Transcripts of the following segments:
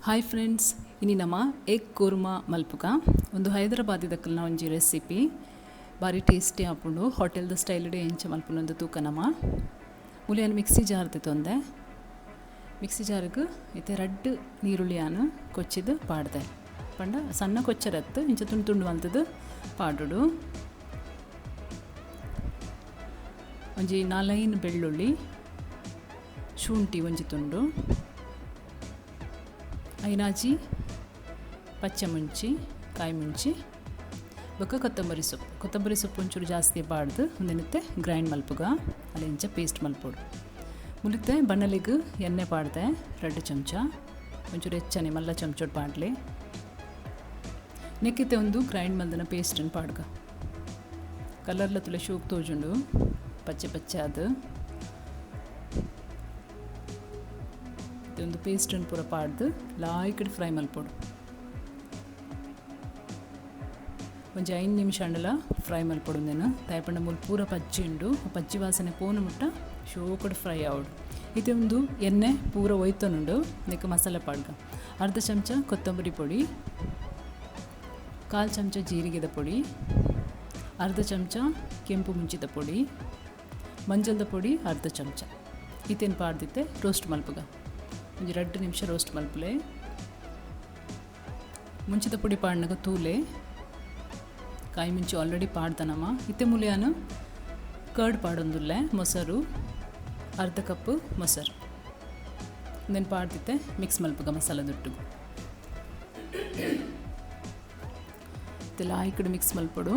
Hi friends, ಇನಿ ನಮ್ಮ egg korma ಮಲ್ಪುಗ ಒಂದು ಹೈದರಾಬಾದಿ ದಕ್ಕಲ್ನ ಒಂಜಿ ರೆಸಿಪಿ ಬಾರಿ ಟೇಸ್ಟಿ ಆಪುಂಡು. ಹೋಟೆಲ್ದ ಸ್ಟೈಲ್ ಎಂಚ ಮಲ್ಪುನಂದು ತೂಕ ನಮ್ಮ ಮುಲಿಯನ್ ಮಿಕ್ಸಿ ಜಾರ್ ತೊಂದೆ ಮಿಕ್ಸಿ ಜಾರ್ಗ್ ಇತ್ತೆ ರಡ್ಡ್ ನೀರುಳ್ಳಿಯಾನು ಕೊಚ್ಚಿದು ಪಾಡ್ದೆ ಪಂಡ ಸಣ್ಣ ಕೊಚ್ಚರತ್ತು ಇಂಚ ತುಂಡು ತುಂಡು ಮಲ್ತದು ಪಾಡುಡು. ಒಂಜಿ ನಾಲೈನ್ ಬೆಳ್ಳುಳ್ಳಿ, ಶುಂಠಿ ಒಂಜಿ ತುಂಡು, ಐನಾಜಿ ಪಚ್ಚೆ ಮುಂಚಿ, ಕಾಯಿ ಮುಂಚಿ, ಬೊಕ್ಕ ಕೊತ್ತಂಬರಿ ಸೊಪ್ಪು. ಕೊತ್ತಂಬರಿ ಸೊಪ್ಪು ಒಂಚೂರು ಜಾಸ್ತಿ ಪಾಡ್ದು ಒಂದಿನತ್ತೆ ಗ್ರೈಂಡ್ ಮಲ್ಪುಗ ಅಲ್ಲಿ ಇಂಚ ಪೇಸ್ಟ್ ಮಲ್ಪೊಡು. ಮುಲಿತೆ ಬಣ್ಣಲಿಗೆ ಎಣ್ಣೆ ಪಾಡ್ದೆ 2 ಚಮಚ, ಒಂಚೂರು ಹೆಚ್ಚನೆ ಮಲ್ಲ ಚಮಚೋಡು ಪಾಡ್ಲಿ. ನೆಕ್ಕಿತೆ ಒಂದು ಗ್ರೈಂಡ್ ಮಲ್ದನ ಪೇಸ್ಟನ್ನು ಪಾಡ್ಗ. ಕಲರ್ಲ ತುಲೆ ಶೋಕ್ ತೋಜುಂಡು, ಪಚ್ಚೆ ಪಚ್ಚೆ ಅದು ಒಂದು ಪೇಸ್ಟನ್ನು ಪೂರ ಪಾಡ್ದು ಲಾಯ್ಕಡ್ ಫ್ರೈ ಮಲ್ಪೊಡು. ಒಂಜಿ 5 ನಿಮಿಷ ಅಂಡಲ ಫ್ರೈ ಮಲ್ಪೊಡು. నేను ತಾಯ್ಪಂಡ ಮೂಲು ಪೂರ ಪಜ್ಜಿ ಉಂಡು, ಪಜ್ಜಿ ವಾಸನೆ ಪೋನು ಮುಟ್ಟ ಶೋಕಡ್ ಫ್ರೈ ಆವಡು. ಇದು ಒಂದು ಎಣ್ಣೆ ಪೂರ ಒಯ್ತನುಂಡು. ನೆಕ್ ಮಸಾಲೆ ಪಾಡ್ಗ ಅರ್ಧ ಚಮಚ ಕೊತ್ತಂಬರಿ ಪೊಡಿ, 1/4 ಚಮಚ ಜೀರಿಗೆದ ಪೊಡಿ, ಅರ್ಧ ಚಮಚ ಕೆಂಪು ಮುಂಚಿದ ಪೊಡಿ, ಮಂಜಲ್ದ ಪೊಡಿ ಅರ್ಧ ಚಮಚ. ಇತೇನು ಪಾಡ್ದಿತ್ತೆ ರೋಸ್ಟ್ ಮಲ್ಪುಗ ಒಂಜಿ 2 ನಿಮಿಷ ರೋಸ್ಟ್ ಮಲ್ಪುಲೆ. ಮುಂಚಿದ ಪೊಡಿ ಪಾಡ್ನಗ ತೂಲೆ ಕಾಯಿ ಮುಂಚಿ ಆಲ್ರೆಡಿ ಪಾಡ್ದನಮ್ಮ. ಇತ್ತೆ ಮುಲಿಯಾನು ಕರ್ಡ್ ಪಾಡೊಂದುಲ್ಲೆ, ಮೊಸರು ಅರ್ಧ ಕಪ್ ಮೊಸರು then ಪಾಡ್ದಿತ್ತೆ ಮಿಕ್ಸ್ ಮಲ್ಪುಗ ಮಸಾಲೆ ದುಟ್ಟು. ಇತ್ತೆಲ್ಲ ಈ ಕಡೆ ಮಿಕ್ಸ್ ಮಲ್ಪೊಡು.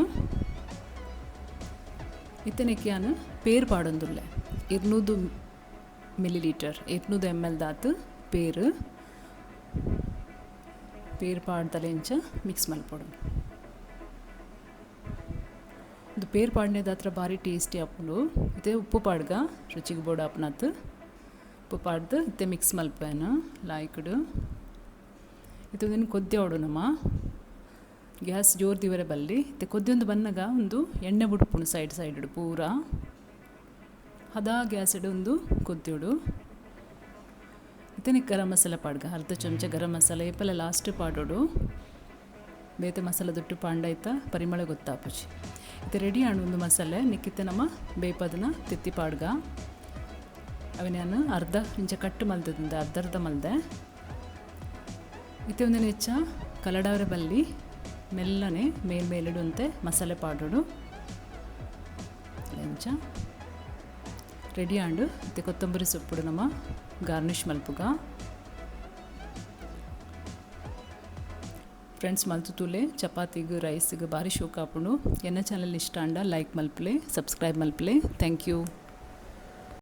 ಇತ್ತನೆಕ್ಯಾನು ಪೇರು ಪಾಡೊಂದುಲ್ಲೆ 200 ಮಿಲಿಲೀಟರ್ 200 ml ದಾತು ಪೇರು ಪೇರು ಪಾಡ್ದಲೆ ಇಂಚ ಮಿಕ್ಸ್ ಮಲ್ಪೊಡು. ಇದು ಪೇರು ಪಾಡ್ನೇದಾತ್ರ ಭಾರಿ ಟೇಸ್ಟಿ ಆಪುಂಡು. ಇತ್ತೆ ಉಪ್ಪು ಪಾಡ್ಗ ರುಚಿಗೆ ಬೋಡು ಆಪುನತ್ ಉಪ್ಪು ಪಾಡ್ದು ಇತ್ತೆ ಮಿಕ್ಸ್ ಮಲ್ಪೇನು ಲಾಯ್ಕಡು. ಇತ್ತೆ ಒಂದಿನ ಕೊದ್ದೆ ಆಡು ನಮ್ಮ ಗ್ಯಾಸ್ ಜೋರು ದಿವರೆ ಬಲ್ಲಿ. ಇತ್ತೆ ಕೊದ್ದೊಂದು ಬನ್ನಗ ಒಂದು ಎಣ್ಣೆ ಬುಡ್ಪುಂಡು ಸೈಡ್ ಸೈಡ್ ಪೂರ ಹದಾ ಗ್ಯಾಸ್ ಒಂದು ಕೊದ್ದಿಡು. ಇತ್ತನೆ ಗರಂ ಮಸಾಲೆ ಪಾಡ್ಗ ಅರ್ಧ ಚಮಚ ಗರಂ ಮಸಾಲೆ ಏಪಲ ಲಾಸ್ಟ್ ಪಾಡೋಡು. ಬೇತೆ ಮಸಾಲೆ ದುಟ್ಟು ಪಾಂಡಾಯ್ತ ಪರಿಮಳ ಗೊತ್ತಾಪುಜಿ. ಇತ್ತೆ ರೆಡಿ ಆಂಡ್ ಒಂದು ಮಸಾಲೆ ನಿಕ್ಕಿತ್ತೆ ನಮ್ಮ ಬೇಪದನ ತೆತ್ತಿ ಪಾಡ್ಗ. ಅವನ ಅರ್ಧ ಇಂಚ ಕಟ್ಟು ಮಲ್ದದಿಂದ ಅರ್ಧ ಅರ್ಧ ಮಲ್ದೆ. ಇತ್ತೆ ಒಂದಿನ ಹೆಚ್ಚ ಕಲಡಾವರೆ ಬಲ್ಲಿ ಮೆಲ್ಲನೆ ಮೇಲ್ ಮೇಲಿಡುವಂತೆ ಮಸಾಲೆ ಪಾಡೋಡು. ಇಂಚ ರೆಡಿ ಆಂಡು ಇತ್ತೆ ಕೊತ್ತಂಬರಿ ಸೊಪ್ಪುಡು ನಮ್ಮ ಗಾರ್ನಿಷ್ ಮಲ್ಪುಗ. ಫ್ರೆಂಡ್ಸ್ ಮಲ್ತು ತೂಲೆ ಚಪಾತಿಗೂ ರೈಸ್ಗೆ ಭಾರಿ ಶೋಕ್ ಆಪುಂಡು. ಎನ್ನ ಚಾನಲ್ ಇಷ್ಟ ಅಂಡ ಲೈಕ್ ಮಲ್ಪಲೆ, ಸಬ್ಸ್ಕ್ರೈಬ್ ಮಲ್ಪಲೆ. Thank you.